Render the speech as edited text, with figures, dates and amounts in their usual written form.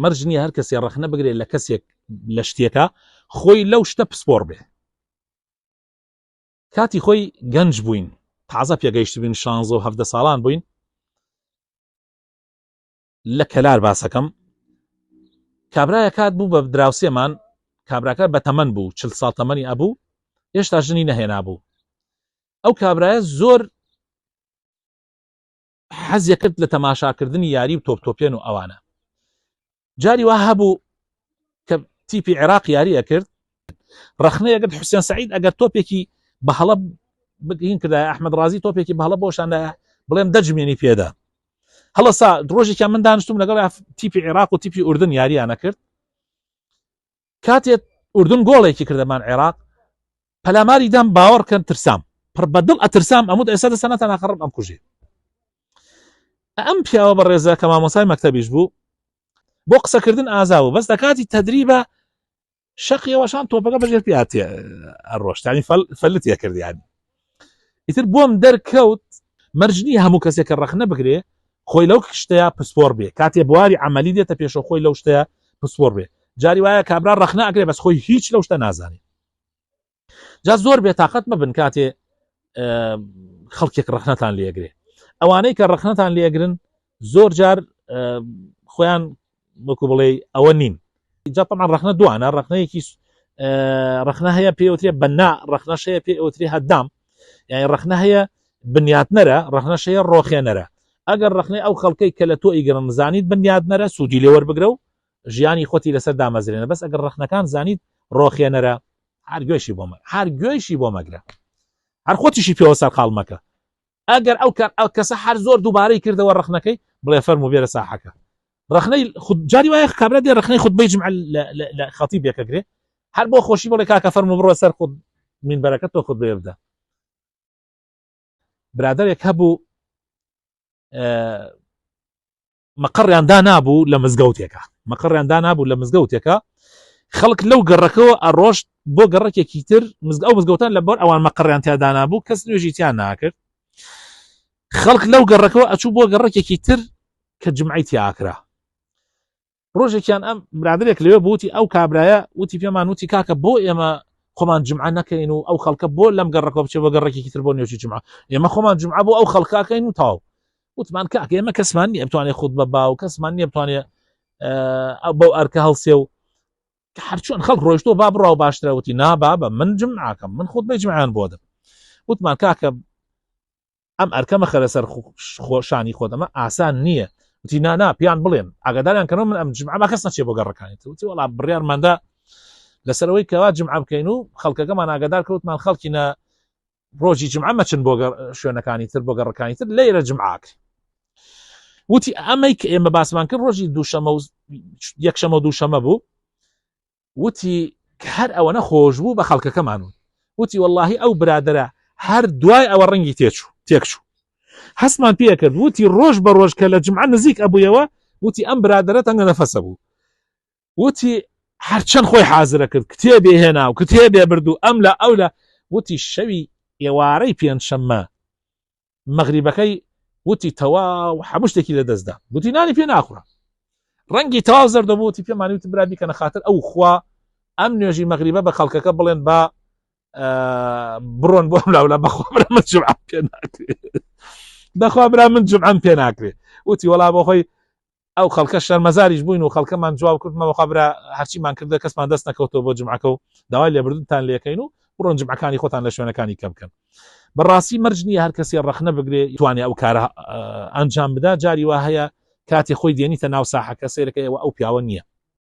مەرج نییە هەر کەسێ ڕەخنە بگرێت لە کەسێک لە شتێکە خۆی لەو شتە پسپۆڕ بێ. کاتی خۆی گەنج بووین، تازە پێگەیشتبووین، شانزە و هەڤدە ساڵان بووین، لە کەلار باسەکەم، کابرایە کات بوو بە دراوسێمان، کابراکە بە تەمەن بوو، 40 ساڵ تەمەنی ئەبوو، هێشتا ژنی نەهێنابوو. ئەو کابرایە زۆر حەزی کرد لە تەماشاکردنی یاری و تۆپ تۆپێن و ئەوانە. جاری وا هەبوو کە تیپی عێراق یاری ئەکرد، ڕەخنەیە گرت حوسێن سەعید ئەگەر تۆپێکی بە هەڵە بگین کردایە، ئەحمەد ڕازی تۆپێکی بە هەڵە بۆشاندایە، بڵێم دەجمێنی پێدا. هەڵەسا ڕۆژێکیان من دانیشتم لەگەڵ تیپی عێراق و تیپی ئوردن یارییانە کرد. کاتێک ئوردن گۆڵێکی کردەمان عێراق پەلاماری دام، باوەڕ کەن ترسام، پڕ بە دڵ ئەترسام، ئەموت ئێستا دەسە نەتان ئاخڕم ئەم کوژێ. ئەم پیاوە بەڕێزە کە مامۆسای مەکتەبیش بوو، بۆ قسەکردن ئازا بوو، بەس لە کاتی تەدریبە شەقیەوەشان تۆپەکە بەژێر پێ ئەڕۆشت، ینی فەلت یەکرد. یانی ئیتر بۆم دەرکەوت مەرج نییە هەموو کەسێک کە ڕەخنە بگرێ خۆی لەو شتەیە پسپۆر بێ. کاتێ بواری عملی دێتە پێشەوە خۆی لەو شتەیە پسپۆر بێ. جاری وایە کابرا ڕەخنە ئەگرێ بەس خۆی هیچ لەو شتە نازانێ. جا زۆر بێتاقەت مەبن کاتێ خەڵکێک ڕەخنەتان لێگرێ. ئەوانەی کە ڕەخنەتان لێگرن زۆر جار خۆیان وەکو بڵێ ئەوە نین. جا طبعا ڕەخنە دوانە، ڕەخنەیەکی ڕەخنە هەیە پێوترێ بەنا، ڕەخنەش هەیە پێوترێ هەدام. یعنی ڕەخنە هەیە بنیاتنەرە، ڕەخنەش هەیە ڕۆخێنەرە. ئەگەر ڕەخنەی ئەو خەڵکەی کە لە تۆ ئیگرن زانیت بنیاتنەرە، سوودی لێ وەربگرە و ژیانی خۆتی لەسەر دامەزرێنە. بەس ئەگەر ڕەخنەکان زانیت ڕۆخێنەرە، هەر گوێشی بۆ مە هەر گوێشی بۆ مەگرە، هەر خۆتیشی پێوە سەرقاڵ مەکە. ئەگەر ئەو کە ئەو کەسە هەر زۆر دووبارەی کردەوە ڕەخنەکەی، بڵێ فەرموو بێرە ساحەکە. ڕەخنەی خود جاری وایە کابرا دێ ڕەخنەی خودبەی جمعە لە خەتیب یەکەگرێ، هەر بۆ خۆشی بڵێ کاکە فەرموو بڕۆ سەر خود مینبەرەکە تۆ خودبەیە بدە. برادەرێک هەبوو مەقەڕیان دانابوو لە مزگەوتێکە، مەقەڕیان دانابوو لە مزگەوتێکە، خەڵک لەو گەڕەکەوە ئەڕۆشت بۆ گەڕەکێکی تر، ئەو مزگەوتان لەبەر ئەوان مەقەڕیان تیا دانابوو، کەس نوێژی تیا ناکرد. خەڵک لەو گەڕەکەوە ئەچوو بۆ گەڕەکێکی تر کە جمعەی تیا ئەکرا. ڕۆژێکیان ئەم برادرێک لەوێ بووتی، ئەو کابرایە وتی پێمان، وتی کاکە بۆ ئێمە خۆمان جمعە نەکەین و ئەو خەڵکە بۆ لەم گەڕەکەوە بچێ بۆ گەڕەکێکی تر بۆ نوێژی جمعە، ئێمە خۆمان جمعە بۆ ئەو خەڵکاکەین و تاو. وتمان کاکە ئێمە کەسمان نییە بتوانێت خودبە با و کەسمان نییە بتوانێت بەو ئەرکە هەڵسێ و هەرچۆن خەڵک ڕۆیشتۆ با بڕا و باشترە. وتی نا بابە من جمعاکەم، من خودبەی جمعیان بۆ دەم. وتمان کاکە ئەم ئەرکە مەخەرە سەر خۆشانی خۆت، ئەمە ئاسان نییە. وتی نا نا پیان بڵێن ئاگاداریان کەنەوە من ئەم جمعە با کەس نەچێ بۆ گەڕەکانی تر. وتی وەڵا بڕیارماندا لەسەر ئەوەی کەوا جمعە بکەین و خەڵکەکەمان ئاگادار کەوتمان خەڵکی نە ڕۆژی جمعە مەچن بۆ شوێنەکانی تر بۆ گەڕەکانی تر، لێرە جمعە ئەکرێ. وتی ئەمەی کە ئێمە باسمان کرد ڕۆژی دووشەمە و یەکشەمە و دووشەمە بوو. وتی کە هەر ئەوەنە خۆش بوو بە خەڵکەکەمان وت. وتی وەڵاهی ئەو برادەرە هەر دوای ئەوە ڕەنگی تێچوو تێکچوو، هەستمان پێکرد. وتی ڕۆژ بە ڕۆژ کە لە جمعە نزیک ئەبوویەوە، وتی ئەم برادەرە تەنگە نەفەسە بوو. وتی هەرچەند خۆی حازرە کرد، کتێبێ هێنا و کتێبێ برد و ئەم لە ئەو لە. وتی شەوی ئێوارەی پێنجشەممە مەغریبەکەی وتی تەواو هەموو شتێکی لەدەستدا. وتی نانی پێ ناخورا، ڕەنگی تەواو زەردە بوو. وتی پێمانی وتی برا بیکەنە خاتر ئەو خوا ئەم نوێژی مەغریبە بە خەڵکەکە بڵێن با بڕۆن بۆ ئەم لاولا، بەخوا برا من جمعەم پێ ناکرێ، بەخوا برا من جمعەم پێ ناکرێ. وتی وەڵا بۆ خۆی ئەو خەڵکە شەرمەزاریش بووین و خەڵکەمان جواب کردمەوە، خوا برا هەرچیمان کردە کەسمان دەست نەکەوتەوە بۆ جمعەکە و داوای لێبوردنتان لێکەین و بڕۆن جمعەکانی خۆتان لە شوێنەکانی کە بکەن. بەڕاستی مەرج نییە هەر کەسێ ڕەخنە بگرێ توانێ ئەو کارە ئەنجام بدا. جاری وا هەیە کاتی خۆی دێنیتە ناو ساحەکە سەیرەکە ئێوە ئەو پیاوە نییە.